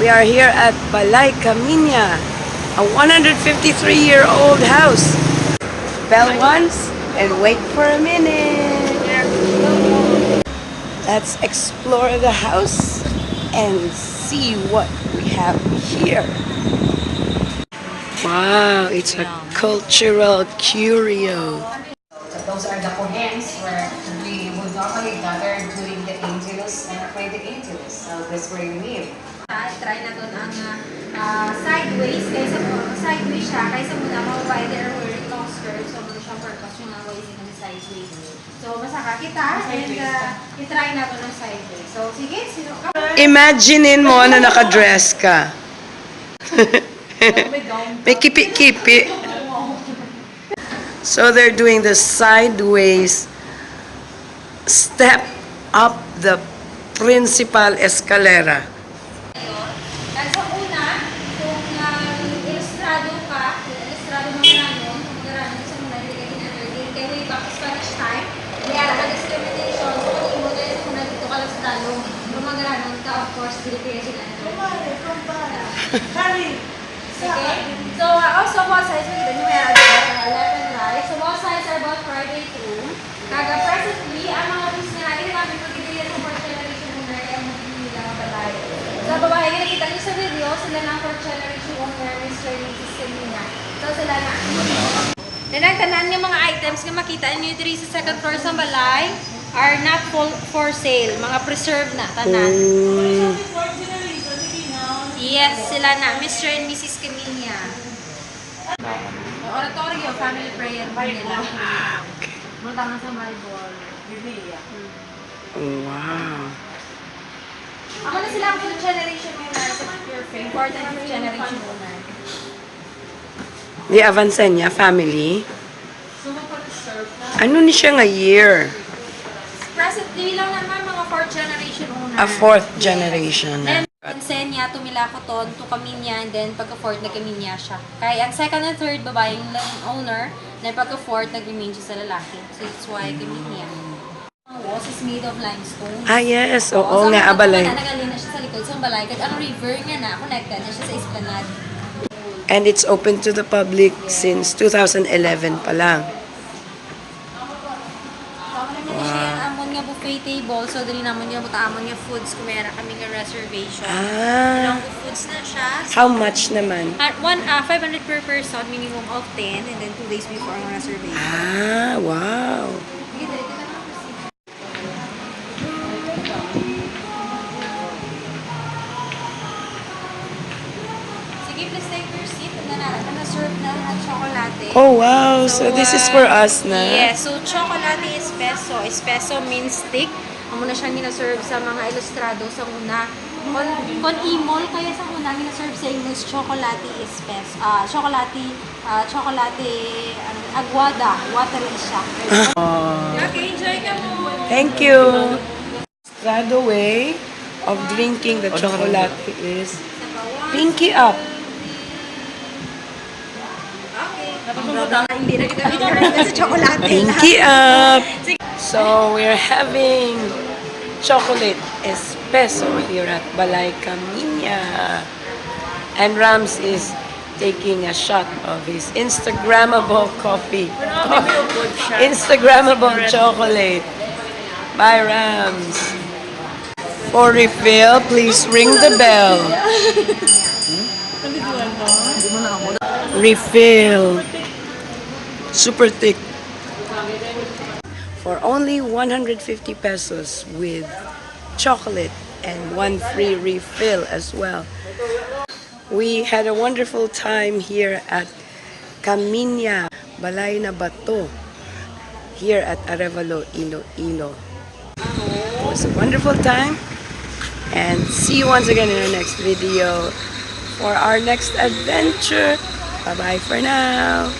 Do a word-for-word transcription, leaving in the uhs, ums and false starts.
We are here at Balay Camiña, a one hundred fifty-three-year-old house. Bell once and wait for a minute. Let's explore the house and see what we have here. Wow, it's a cultural curio. So those are the kohens where we would normally gather during the Angelus and pray the Angelus. So that's where you live. Ah, try naton ang, ah, ah, sideways, kaysa mo, sideways siya, kaysa mo na mga babae, they are wearing long skirts, so mo siya purpose yung mga ways in sideways. So, masaka kita, and, ah, i-try naton ang sideways. So, sige, sino ka? Imagine mo na naka-dress ka. May kipi-kipi. So they're doing the sideways step up the principal escalera. Kag sa una, kung, ah, ilustrado ka, kung ilustrado mo nga ranon, kung nga ranon sa una, hindi ka gin-entertain. Kay way back Spanish time, may ara ka discrimination. So, kung imo kaya sa una, dito ka lang sa dalom. Kung nga ranon ka, of course, dili kaya gin-entertain. Kumare, kumpara. Kari. Okay? So, uh, also, both sides, makita niyo, may ara dito, uh, left and right. So, both sides are both private room. Kag, uh, presently, ang mga rooms nga ginamit ko, ginagamit sa fourth generation owner, kaya ang mga nila nga balay. Sa babae, nga nakita niyo sa video, sila na ang fourth generation owner, Mister and Missus Selena. So, sila na. Tanan, tanan nga mga items nga makita niyo diri sa second floor sa balay are not for, for sale. Mga preserve na, tanan. Mm. Yes, sila na. Mister and Missus Camilla. Oratorio, family prayer room nila. Ah, okay. Murag sa Bible, Biblia. Wow. Amo na sila ang fourth generation owner sa Pure Faith. Fourth and fifth generation owner. The Avancenia family. Ano ni siya nga year? Presently lang naman, mga fourth generation owner. A fourth generation. Then, Avancenia to Milacoton to Camiña, and then pagka fourth na Camiña siya. Kay ang second and third, babaeng lang owner, then pagka fourth, nag-remain siya sa lalaki. So, that's why Camiña. Ang walls is made of limestone. Ah, yes. Oo, nga, balay. Sa mga nagalina siya sa likod sa balay. Kag ang river nga na, connected na siya sa esplanade. And it's open to the public since two thousand eleven pa lang. Wow. Ang amon nga buffet table, so dili namon nga buta amon nga foods kung may ara kami nga reservation. Ah. Ilonggo foods na siya. So, how much naman? Ah, one, ah, five hundred per person, minimum of ten, and then two days before ang reservation. Ah, wow. Sige, dali ka na. Sige, please take your seat. And then, ah, na-serve na ang chocolate. Oh, wow. So, so, this is for, ah, us na? Yes. So, chocolate espeso. Espeso means thick. Amo na siya gina-serve sa mga ilustrado sa una. Kon, kon imol kaya sa una, gina-serve sa imo is chocolate espeso. Ah, chocolate, ah, chocolate, ano, aguada. Watery siya. Ah. Okay, enjoy ka mo. Thank you. Strado way of drinking the chocolate is pinky up. Hindi na kita sa chocolate. Pinky up. So we're having chocolate espeso here at Balay Camiña. And Rams is taking a shot of his Instagrammable coffee. Instagrammable chocolate. Bye, Rams. For refill, please ring the bell. Refill. Super thick. For only one hundred fifty pesos with chocolate and one free refill as well. We had a wonderful time here at Camiña, Balay na Bato, here at Arevalo, Iloilo. It was a wonderful time, and see you once again in our next video for our next adventure. Bye-bye for now.